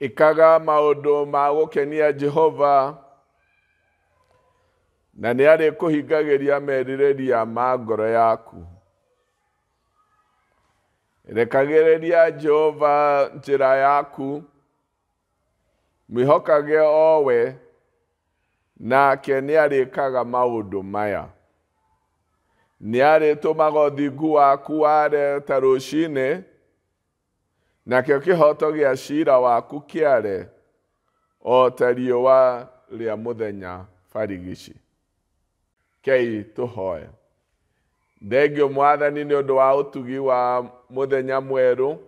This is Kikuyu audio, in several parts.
Ĩkaga maũndũ ma gũkenia Jehova, na nĩ arĩkũhingagĩria merirĩria ma ngoro yaku. Rekagĩrĩria Jehova njĩra yaku, mwĩhokage o we, nake nĩ arĩkaga maũndũ maya. Nĩ arĩtũmaga ũthingu waku ware ta rũcinĩ, nakĩo kĩhoto gĩa cira waku kĩare o ta riũa rĩa mũthenya barigici. Kei tũhoe. Thengio Mwathani nĩ ũndũ wa ũtugi wa mũthenya mwerũ,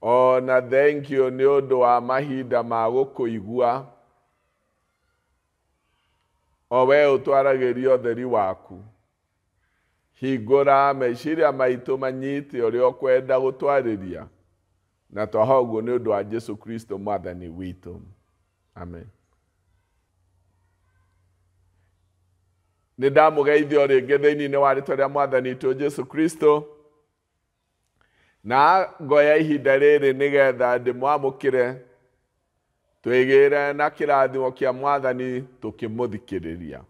ona thengio nĩ ũndũ wa mahinda ma gũkũigua, o we ũtwaragĩria ũtheri waku. Hingũra meciria maitũ manyite ũrĩa ũkwenda gũtwarĩria, na twahoya ũguo nĩ ũndũ wa Jesu Kristo Mwathani witũ. Amen. Nĩ ndamũgeithia o rĩngĩ thĩinĩ wa rĩtwa rĩa Mwathani witũ Jesu Kristo, na ngoya ihinda rĩrĩ nĩgetha ndĩmwamũkĩre, twĩgĩre na kĩrathimo kĩa Mwathani tũkĩmũthikĩrĩria.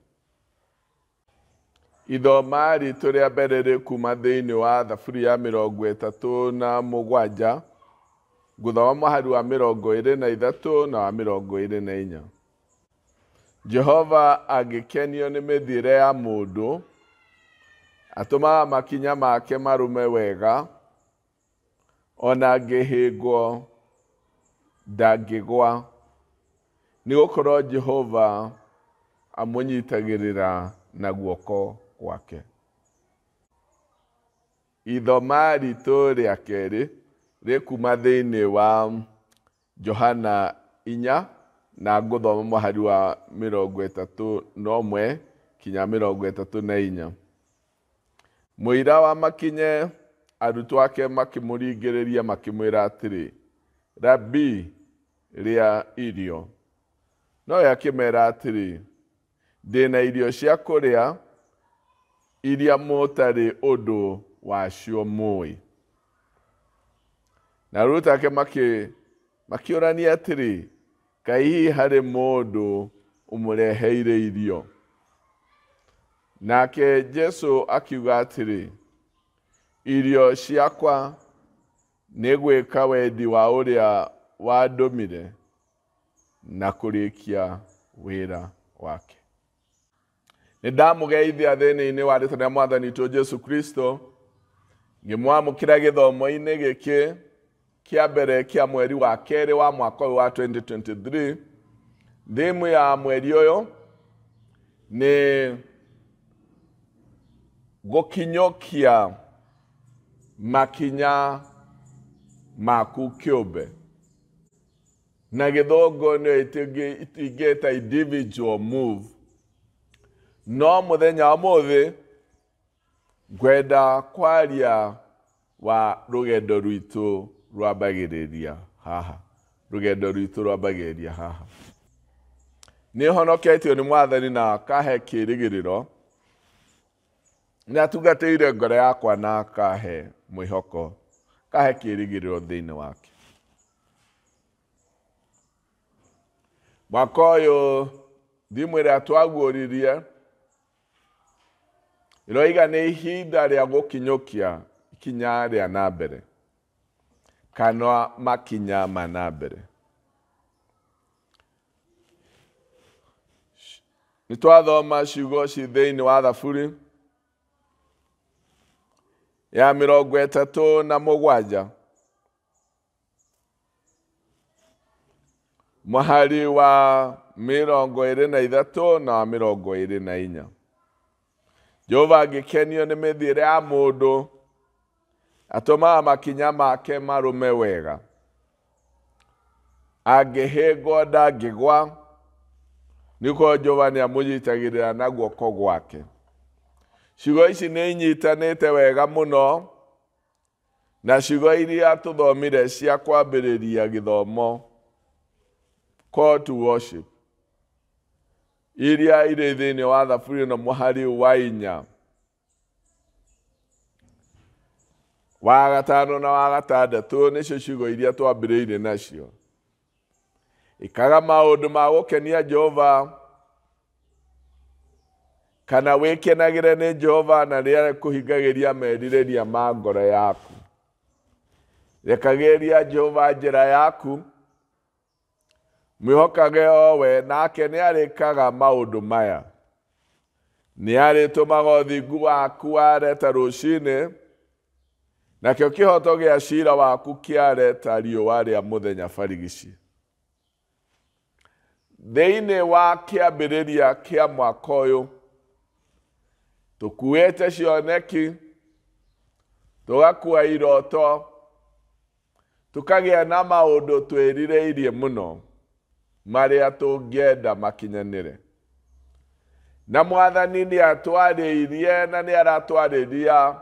Ithoma ritũ rĩa mbere rĩ kuma thĩinĩ wa Thaburi ya 37, ngũthoma mũhari wa 23 na wa 24. Jehova angĩkenio nĩ mĩthiĩre ya mũndũ, atũmaga makinya make marũme wega, ona angĩhĩngwo ndangĩgwa, nĩgũkorwo Jehova amũnyitagĩrĩra na guoko gwake. Ithoma ritũ rĩa kerĩ rĩ kuma thĩinĩ wa Johana 4, na ngũthoma mũhari wa 31 kinya 34. Mũira wa makinye arutwo ake makĩmũringĩrĩria makĩmwĩra atĩrĩ, Rabi, rĩa irio. No we akĩmera atĩrĩ, ndĩna irio cia kũrĩa iria mũtarĩ ũndũ wacio mũĩ. Na arutwo ake makĩũrania atĩrĩ, kaĩ hihi harĩ mũndũ ũmũreheire irio? Nake Jesu akiuga atĩrĩ, irio ciakwa nĩ gwĩka wendi wa ũrĩa wandũmire na kũrĩkia wĩra wake. Nĩ ndamũgeithia thĩinĩ wa rĩtwa rĩa Mwathani witũ Jesu Kristo, ngĩmwamũkĩra gĩthomo-inĩ gĩkĩ kĩa mbere kĩa mweri wa kerĩ wa mwaka ũyũ wa 2023. Theme ya mweri ũyũ nĩ gũkinyũkia makinya maku kĩũmbe. Na gĩthũngũ nĩ ingĩta individual move. No mũthenya wa ũmũthĩ ngwenda kwaria wa rũgendo rwitũ rwambagĩrĩria haha. Rũgendo rwitũ rwambagĩrĩria haha. Nĩ honoketio nĩ Mwathani na akahe kĩĩrĩgĩrĩro, nĩ atungatĩire ngoro yakwa na akahe mwĩhoko, akahe kĩĩrĩgĩrĩro thĩinĩ wake. Mwaka ũyũ thimũ ĩrĩa twaguũririe ĩroiga nĩ ihinda rĩa gũkinyũkia ikinya rĩa na mbere, kana makinya ma na mbere. Nĩ twathoma ciugo ci thĩinĩ wa Thaburi ya 37, mũhari wa 23 na wa 24. Jehova angĩkenio nĩ mĩthiĩre ya mũndũ, atũmaga makinya make marũme wega. Angĩhĩngwo ndangĩgwa, nĩgũkorwo Jehova nĩ amũnyitagĩrĩra na guoko gwake. Ciugo ici nĩ inyitanĩte wega mũno na ciugo iria tũthomire cia kwambĩrĩria gĩthomo, call to worship, iria irĩ thĩinĩ wa Thaburi ĩno mũhari wa 4 Wa gatano na wa gatandatũ nĩcio ciugo iria twambĩrĩirie nacio. Ĩkaga maũndũ ma gũkenia Jehova kana wĩkenagĩre nĩ Jehova na rĩrĩa kũhingagĩria merirĩria ma ngoro yaku. Rekagĩria Jehova njĩra yaku, mwĩhokage o we, nake nĩarĩkaga maũndũ maya. Nĩarĩtũmaga ũthingu waku ware ta rũcinĩ, nakĩo kĩhoto gĩa cira waku kĩare ta riũa rĩa mũthenya barigici. Thĩinĩ wa kĩambĩrĩria kĩa mwaka ũyũ, tũkuĩte cioneki, tũgakua iroto, tũkagĩa na maũndũ twĩrirĩirie mũno marĩa tũngĩenda makinyanĩre. Na Mwathani nĩatwarĩirie na nĩaratwarĩria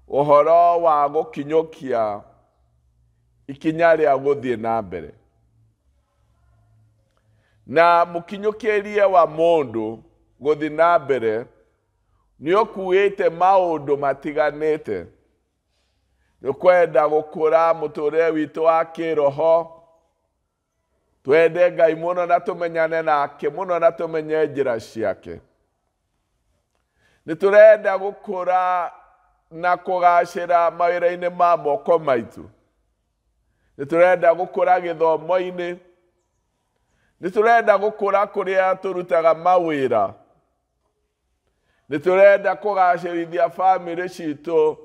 ũhoro wa gũkinyũkia ikinya rĩa gũthiĩ na mbere. Na mũkinyũkĩrie wa mũndũ gũthiĩ na mbere nĩũkuĩte maũndũ matiganĩte. Nĩkwenda gũkũra mũtũrĩre witũ wa kĩroho, twende Ngai mũno na tũmenyane nake mũno na tũmenye njĩra ciake. Nĩtũrenda gũkũra na kũgacĩra mawĩra-inĩ ma moko maitũ. Nĩtũrenda gũkũra gĩthomo-inĩ. Nĩtũrenda gũkũra kũrĩa tũrutaga mawĩra. Nĩtũrenda kũgacĩrithia bamĩrĩ citũ.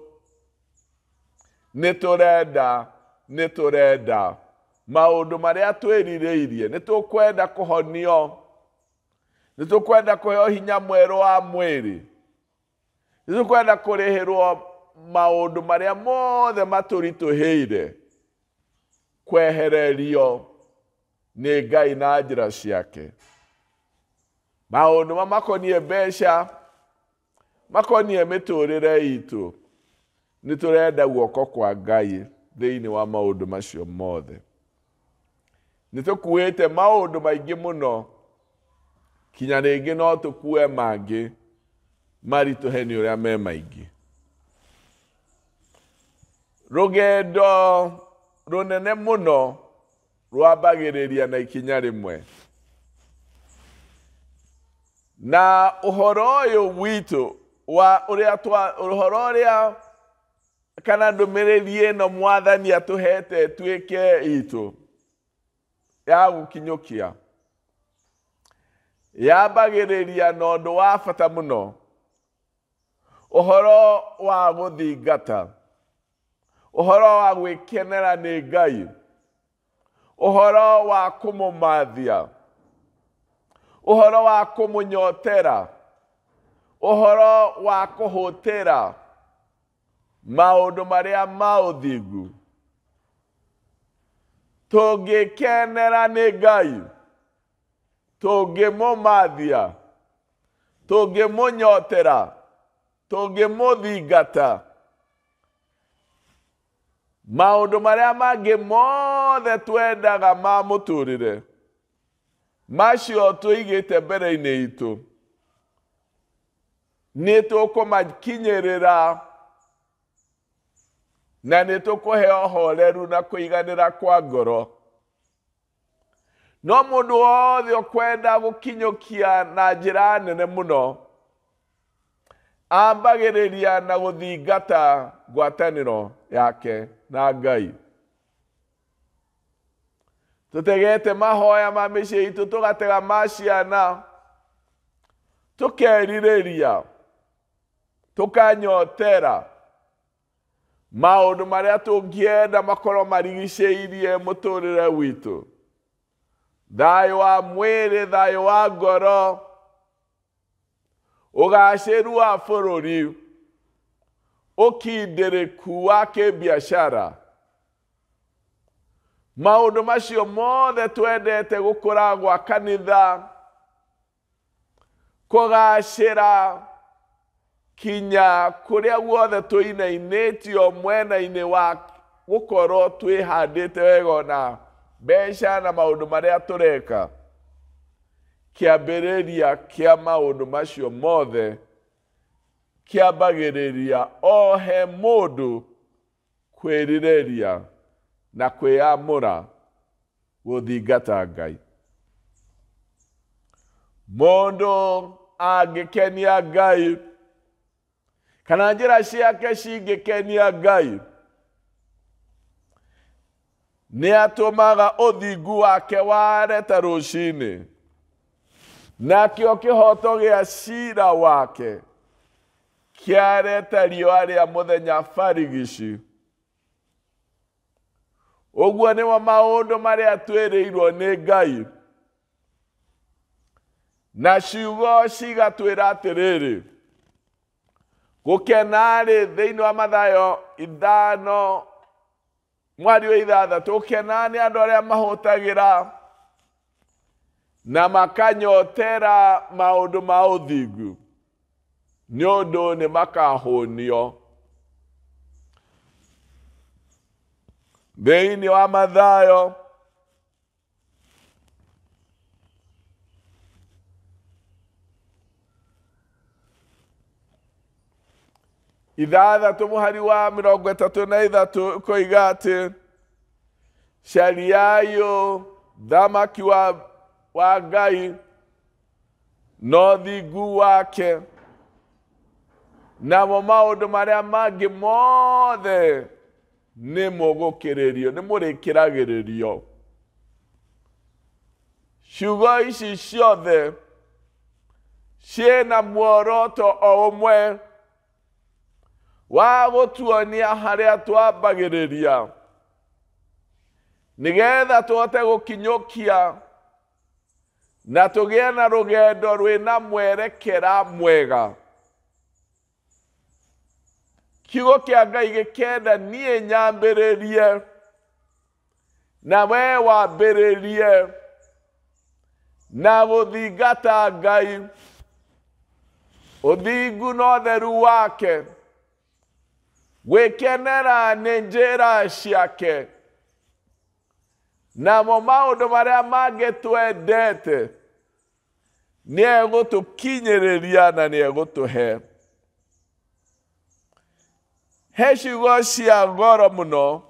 Nĩtũrenda maũndũ marĩa twĩrirĩirie. Nĩtũkwenda kũhonio. Nĩtũkwenda kũheo hinya mwerũ wa mwĩrĩ. Nĩtũkwenda kũrĩhĩrwo maũndũ marĩa mothe matũritũhĩire kwehererio nĩ Ngai na njĩra ciake. Maũndũ ma makoniĩ mbeca, makoniĩ mĩtũrĩre itũ. Nĩtũrenda guoko kwa Ngai thĩinĩ wa maũndũ macio mothe. Nĩtũkuĩte maũndũ maingĩ mũno, kinya rĩngĩ no tũkue mangĩ maritũhe nĩ ũrĩa me maingĩ. Rũgendo rũnene mũno rwambagĩrĩria na ikinya rĩmwe. Na ũhoro ũyũ witũ wa ũrĩa ũhoro ũrĩa kana ndũmĩrĩri ĩno Mwathani atũhete ĩtuĩke itũ ya gũkinyũkia, yambagĩrĩria na ũndũ wa bata mũno, ũhoro wa gũthingata, ũhoro wa gwĩkenera nĩ Ngai, ũhoro wa kũmũmathia, ũhoro wa kũmũnyotera, ũhoro wa kũhũtĩra maũndũ marĩa ma ũthingu. Tũngĩkenera nĩ Ngai, tũngĩmũmathia, tũngĩmũnyotera, tũngĩmũthingata, maũndũ marĩa mangĩ mothe twendaga ma mũtũrĩre, macio tũigĩte mbere-inĩ itũ, nĩtũkũmakinyĩrĩra na nĩtũkũheo horeru na kũiganĩra kwa ngoro. No mũndũ wothe ũkwenda gũkinyũkia na njĩra nene mũno, ambagĩrĩria na gũthingata ngwatanĩro yake na Ngai. Tũtegete mahoya ma mĩciĩ itũ, tũgatega ma ciana, tũkerirĩria, tũkanyotera maũndũ marĩa tũngĩenda makorwo marigicĩirie mũtũrĩre witũ. Thayũ wa mwĩrĩ, thayũ wa ngoro, ũgacĩru wa bũrũri, ũkindĩrĩku wa kĩbiacara. Maũndũ macio mothe twendete gũkũra gwa kanitha, kũgacĩra kinya kũrĩa guothe tũinainĩtio mwena-inĩ wa gũkorwo twĩhandĩte wega ona mbeca na maũndũ marĩa tũreka. Kĩambĩrĩria kĩa maũndũ macio mothe kĩambagĩrĩria o he mũndũ kwĩrirĩria na kwĩamũra gũthingata Ngai. Mũndũ angĩkenia Ngai kana njĩra ciake cingĩkenia Ngai, nĩ atũmaga ũthingu wake ware ta rũcinĩ, nakĩo kĩhoto gĩa cira wake kĩare ta riũa rĩa mũthenya barigici. Ũguo nĩmo maũndũ marĩa twĩrĩirwo nĩ Ngai, na ciugo cigatwĩra atĩrĩrĩ, gũkena-rĩ thĩinĩ wa Mathayo 5 mweri wa 6, gũkena nĩ andũ arĩa mahũtagĩra na makanyotera maũndũ ma ũthingu, nĩ ũndũ nĩ makahũnio. Thĩinĩ wa Mathayo 6 mũhari wa 33 koiga atĩ cariai ũthamaki wa Ngai na ũthingu wake, namo maũndũ marĩa mangĩ mothe nĩ mũgũkĩrĩrio, nĩ mũrĩkĩragĩrĩrio. Ciugo ici ciothe ciĩna muoroto o ũmwe wa gũtuonia harĩa twambagĩrĩria, nĩgetha tũhote gũkinyũkia na tũgĩe na rũgendo rwĩna mwerekera mwega. Kiugo kĩa Ngai gĩkenda niĩ nyambĩrĩrie na we wambĩrĩrie na gũthingata Ngai, ũthingu na ũtheru wake, gwĩkenera nĩ njĩra ciake, namo maũndũ marĩa mangĩ twendete nĩ egũtũkinyĩrĩria na nĩ egũtũhe. He ciugo cia goro mũno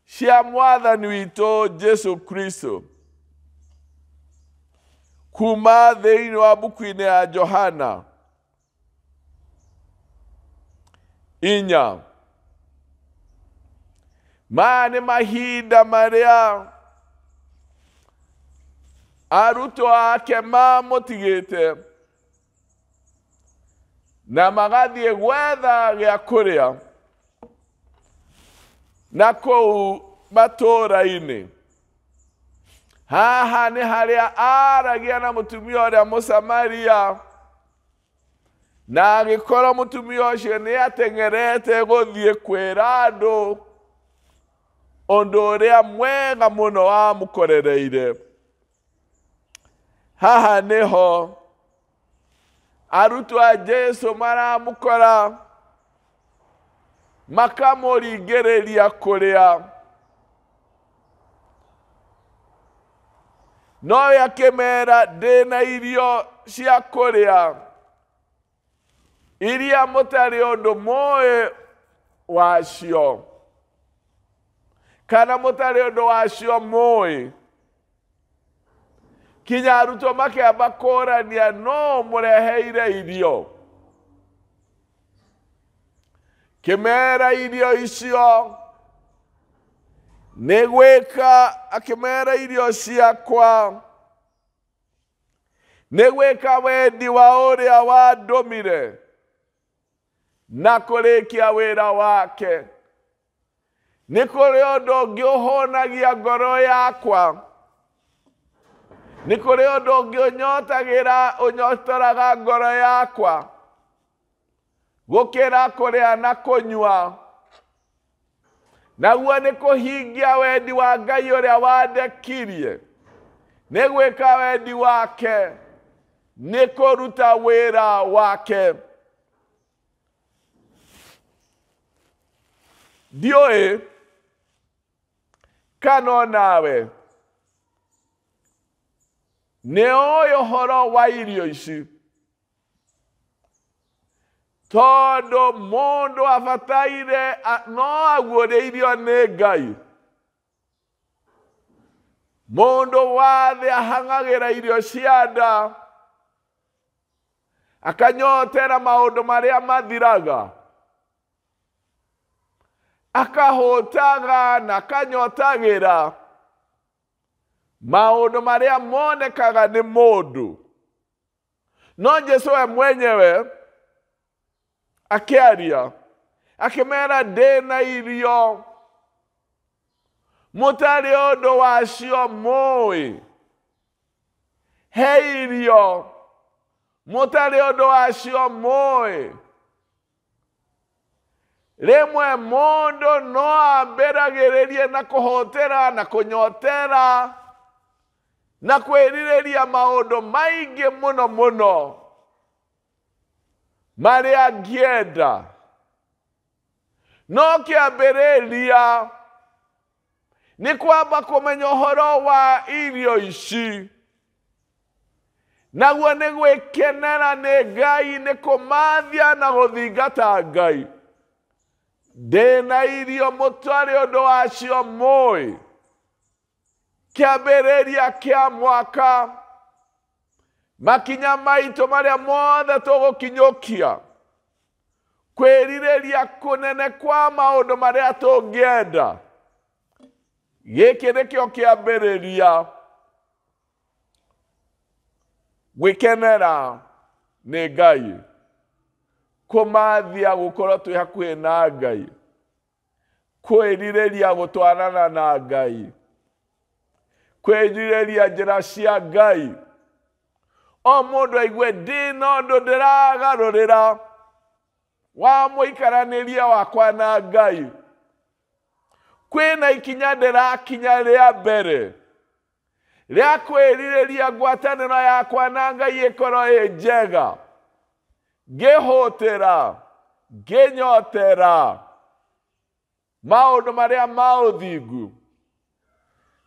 cia Mwathani witũ Jesu Kristo kuma thĩinĩ wa buku-inĩ ya Johana 4. Maya nĩ mahinda marĩa arutwo ake mamũtigĩte na magathiĩ gwetha gĩa kũrĩa na kũu matũũra-inĩ. Haha nĩ harĩa aragia na mũtumia ũrĩa Mũsamaria, na agĩkorwo mũtumia ũcio nĩ ateng'erete gũthiĩ kwĩra andũ ũndũ ũrĩa mwega mũno wamũkorereire. Haha nĩho arutwo a Jesu maramũkora, makamũringĩrĩria kũrĩa. Nowe akĩmera, ndĩna irio cia kũrĩa iria mũtarĩ ũndũ mũĩ wacio, kana mũtarĩ ũndũ wacio mũĩ. Kinya arutwo makĩamba kũrania, no mũreheire irio. Kĩmera irio icio nĩ gwĩka, akĩmera irio ciakwa nĩ gwĩka wendi wa ũrĩa wandũmire na kũrĩkia wĩra wake. Nĩ kũrĩ ũndũ ũngĩ ũhũnagia ngoro yakwa, nĩ kũrĩ ũndũ ũngĩ ũnyotagĩra, ũnyotoraga ngoro yakwa gũkĩra kũrĩa na kũnyua, naguo nĩ kũhingia wendi wa Ngai ũrĩa wandekirie, nĩ gwĩka wendi wake, nĩ kũruta wĩra wake. Ndiũĩ kana onawe nĩ ũĩ ũhoro wa irio ici. Tondũ mũndũ abataire no aguũrĩirio nĩ Ngai. Mũndũ wa thĩ ahang'agĩra irio cia nda, akanyotera maũndũ marĩa mathiraga, akahũtaga na akanyotagĩra maũndũ marĩa monekaga nĩ mũndũ. No Jesũ we mwenyewe akĩaria akĩmera, ndĩna irio mũtarĩ ũndũ wacio mũĩ. He irio mũtarĩ ũndũ wacio mũĩ. Rĩmwe mũndũ no ambĩragĩrĩrie na kũhũtĩra na kũnyotera na kwĩrirĩria maũndũ maingĩ mũno mũno marĩa angĩenda. No kĩambĩrĩria nĩ kwamba kũmenya ũhoro wa irio ici. Naguo nĩ gwĩkenera nĩ Ngai, nĩ kũmathia na gũthingata Ngai. Ndĩna irio mũtarĩ ũndũ wacio mũĩ. Kĩambĩrĩria kĩa mwaka, makinya maitũ marĩa mothe tũgũkinyũkia, kwĩrirĩria kũnene kwa maũndũ marĩa tũngĩenda, gĩkĩ nĩkĩo kĩambĩrĩria gwĩkenera nĩ Ngai, kũmathia gũkorwo twĩ hakuhĩ na Ngai, kwĩrirĩria gũtwarana na Ngai, kwĩrirĩria njĩra cia Ngai. O mũndũ aigue ndĩna ũndũ ndĩragarũrĩra wa mũikaranĩria wakwa na Ngai. Kwĩna ikinya ndĩrakinya rĩa mbere rĩa kwĩrirĩria ngwatanĩro yakwa na Ngai ĩkorwo ĩ njega, ngĩhũtĩra, ngĩnyotera maũndũ marĩa ma ũthingu,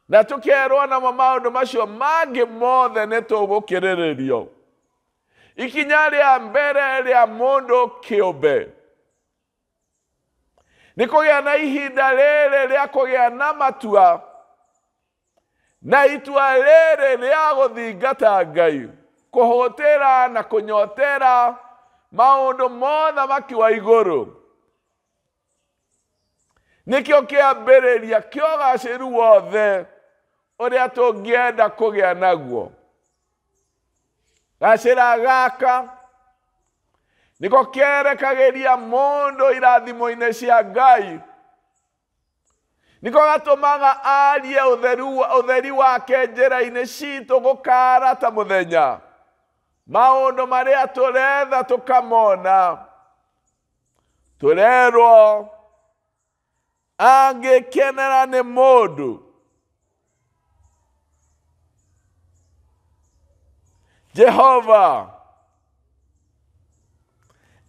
na tũkerwo namo maũndũ macio mangĩ mothe nĩ tũgũkĩrĩrĩrio. Ikinya rĩa mbere rĩa mũndũ kĩũmbe nĩ kũgĩa na ihinda rĩrĩ rĩa kũgĩa na matua, na itua rĩrĩ rĩa gũthingata Ngai, kũhũtĩra na kũnyotera maũndũ mothe maki wa igũrũ. Nĩkĩo kĩambĩrĩria kĩa ũgacĩru wothe ũrĩa tũngĩenda kũgĩa naguo. Gacĩra gaka nĩko kerekagĩria mũndũ irathimo-inĩ cia Ngai, nĩko gatũmaga arie ũtheri wake njĩra-inĩ citũ gũkara ta mũthenya. Maũndũ marĩa tũretha tũkamona. Tũrerwo angĩkenera nĩ mũndũ Jehova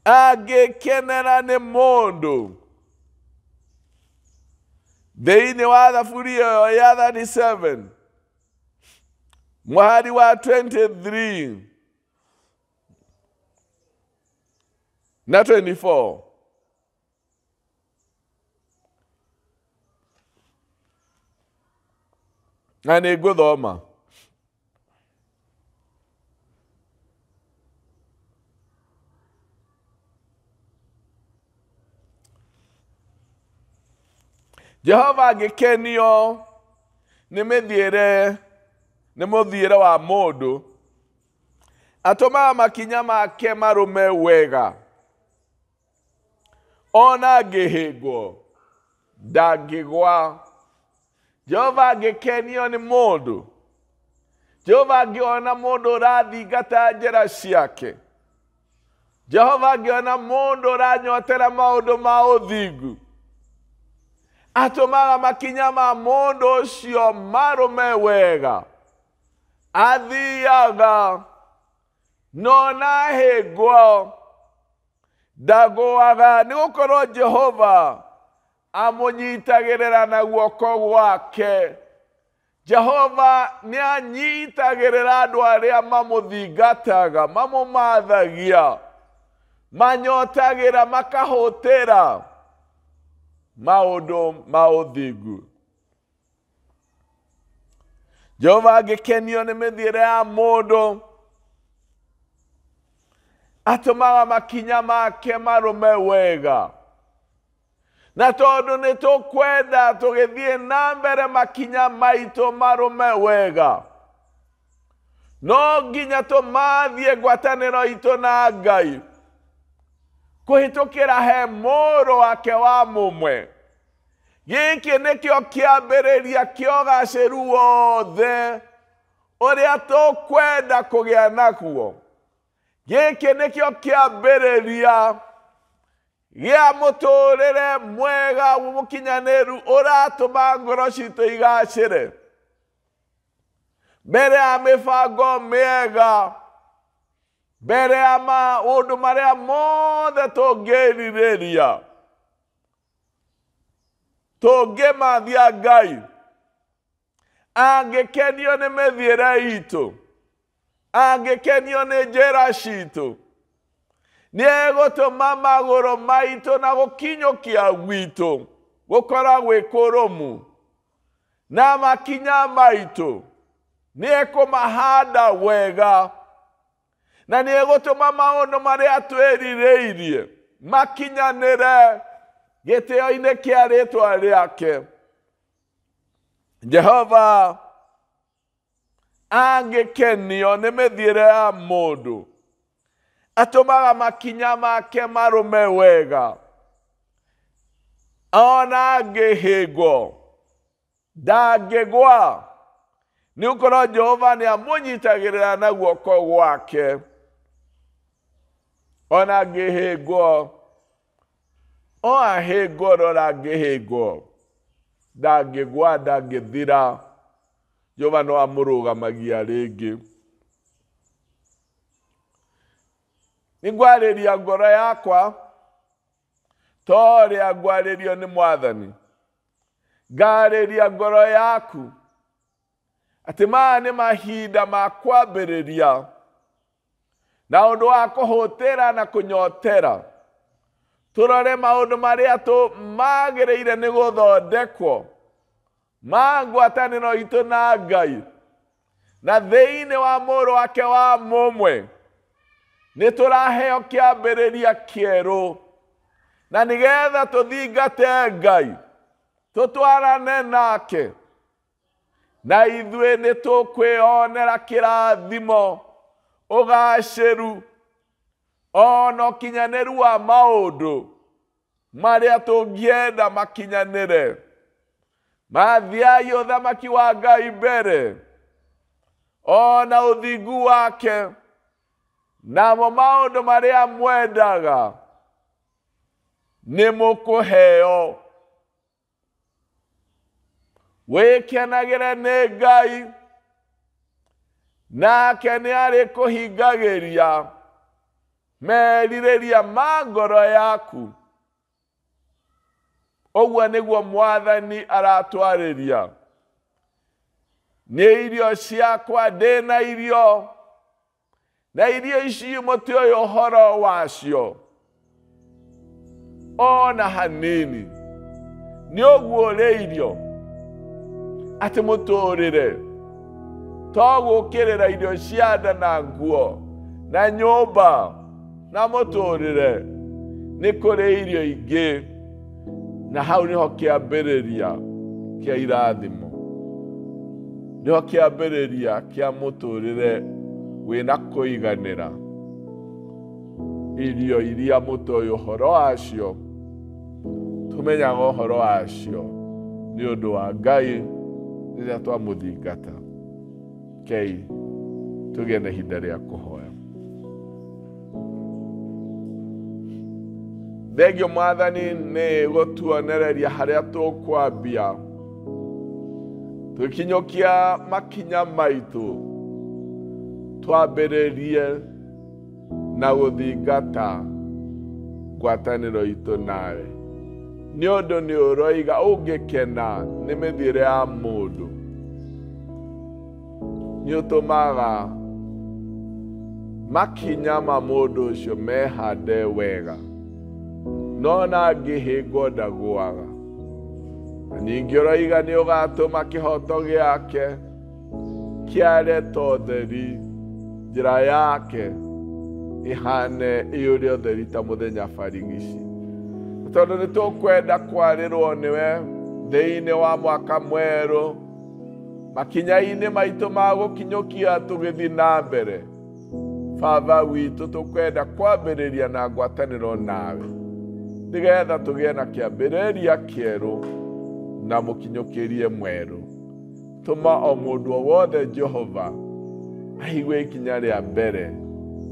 angĩkenera nĩ mũndũ. Thĩinĩ wa thaburi ĩyo ya 37 mũhari wa 23 na 24, na nĩ ngũthoma. Jehova angĩkenio nĩ mĩthiĩre, nĩ mũthiĩre wa mũndũ, atũmaga makinya make marũme wega. Ona angĩhĩngwo ndangĩgwa. Jehova angĩkenio nĩ mũndũ, Jehova angĩona mũndũ ũrathingata njĩra ciake, Jehova angĩona mũndũ ũranyotera maũndũ ma ũthingu, atũmaga makinya ma mũndũ ũcio marũme wega. Athiaga no nahĩngwo ndagũaga, nĩ gũkorwo Jehova amũnyitagĩrĩra na guoko gwake. Jehova nĩ anyitagĩrĩra andũ arĩa mamũthingataga, mamũmathagia. Manyotagĩra makahũtĩra maũndũ ma ũthingu. Jehova angĩkenio nĩ mĩthiĩre ya mũndũ, atũmaga makinya make marũme wega. Na tondũ nĩ tũkwenda tũgĩthiĩ na mbere makinya maitũ marũme wega, no nginya tũmathiĩ ngwatanĩro itũ na Ngai kũhĩtũkĩra he mũrũ wake wa mũmwe. Gĩkĩ nĩkĩo kĩambĩrĩria kĩa ũgacĩru wothe ũrĩa tũkwenda kũgĩa naguo. Gĩkĩ nĩkĩo kĩambĩrĩria gĩa mũtũrĩre mwega mũkinyanĩru ũratũma ngoro citũ igacĩre. Mbere ya mĩbango mĩega, mbere ya maũndũ marĩa mothe tũngĩrirĩria, tũngĩmathia Ngai angĩkenio nĩ mĩthiĩre itũ, angĩkenio nĩ njĩra citũ, nĩegũtũma magũrũ maitũ na gũkinyũkia gwitũ gũkorwo gwĩ kũrũmu, na makinya maitũ nĩekũmahanda wega, na nĩegũtũma maũndũ marĩa twĩrirĩirie makinyanĩre gĩtĩo-inĩ kĩa rĩtwa rĩake. Jehova angĩkenio nĩ mĩthiĩre ya mũndũ, atũmaga makinya make marũme wega. Ona angĩhĩngwo ndangĩgwa, nĩ gũkorwo Jehova nĩ amũnyitagĩrĩra na guoko gwake. Ona angĩhĩngwo, o ahĩngwo rora angĩhĩngwo, ndangĩgwa, ndangĩthira. Jehova no amũrũgamagia rĩngĩ. Nĩngwarĩria ngoro yakwa ta ũrĩa ngwarĩrio nĩ Mwathani. Ngarĩria ngoro yaku atĩ maya nĩ mahinda ma kwambĩrĩria na ũndũ wa kũhũtĩra na kũnyotera. Tũrore maũndũ marĩa magĩrĩire nĩ gũthondekwo ma ngwatanĩro itũ na Ngai, na thĩinĩ wa mũrũ wake wa mũmwe nĩ tũraheo kĩambĩrĩria kĩerũ, na nĩgetha tũthingate Ngai, tũtwarane nake, na ithuĩ nĩ tũkwĩonera kĩrathimo, ũgacĩru, ona ũkinyanĩru wa maũndũ marĩa tũngĩenda makinyanĩre. Mathiai ũthamaki wa Ngai mbere, ona ũthingu wake, namo maũndũ marĩa mwendaga nĩ mũkũheo. Wĩkenagĩre nĩ Ngai, nake nĩ arĩkũhingagĩria merirĩria ma ngoro yaku. Ũguo nĩguo Mwathani aratwarĩria. Nĩ irio ciakwa, ndĩna irio, na irio ici mũtiũĩ ũhoro wacio ona hanini. Nĩ ũguũrĩirio atĩ mũtũrĩre to gũkĩrĩra irio cia nda na nguo na nyũmba na mũtũrĩre, nĩ kũrĩ irio ingĩ, na hau nĩho kĩambĩrĩria kĩa irathimo, nĩho kĩambĩrĩria kĩa mũtũrĩre wĩna kũiganĩra. Irio iria mũtoĩ ũhoro wacio, tũmenyaga ũhoro wacio nĩ ũndũ wa Ngai rĩrĩa twamũthingata. Kei tũgĩe na ihinda rĩa kũhoya. Thengio Mwathani nĩ gũtuonereria harĩa tũkwambia tũkinyũkia makinya maitũ, twambĩrĩrie na gũthingata ngwatanĩro itũ nawe. Nĩ ũndũ nĩ ũroiga ũngĩkena nĩ mĩthiĩre ya mũndũ, nĩ ũtũmaga Makinya ma mũndũ ũcio mehande wega, no na angĩhĩngwo ndagũaga. Na ningĩ ũroiga nĩ ũgatũma kĩhoto gĩake kĩare ta ũtheri, njĩra yake ĩhane ĩyũre ũtheri ta mũthenya barigici. Tondũ nĩ tũkwenda kwarĩrwo nĩwe thĩinĩ wa mwaka mwerũ, makinya-inĩ maitũ ma gũkinyũkia tũgĩthiĩ na mbere. Baba witũ, tũkwenda kwambĩrĩria na ngwatanĩro nawe, nĩgetha tũgĩe na kĩambĩrĩria kĩerũ na mũkinyũkĩrie mwerũ. Tũma o mũndũ o wothe Jehova aigue ikinya rĩa mbere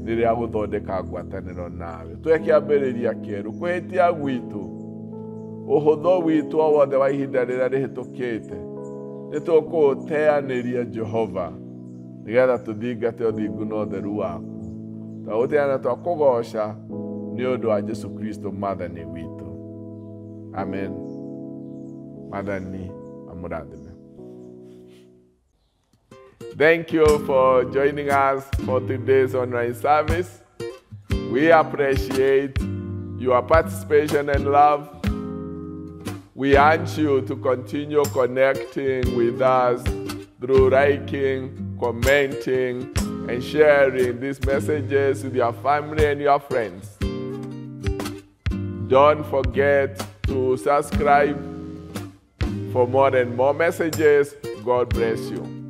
rĩrĩa gũthondeka ngwatanĩro nawe. Tũhe kĩambĩrĩria kĩerũ, kwĩhĩtia gwitũ, ũhũthũ witũ o wothe wa ihinda rĩrĩa rĩhĩtũkĩte, nĩ tũkũũteanĩria Jehova, nĩgetha tũthingate ũthingu na ũtheru waku. Twagũteana twakũgoca nĩ ũndũ wa Jesu Kristo Mwathani witũ. Amen. Mwathani amũrathime. Thank you for joining us for today's online service. We appreciate your participation and love. We urge you to continue connecting with us through liking, commenting, and sharing these messages with your family and your friends. Don't forget to subscribe for more and more messages. God bless you.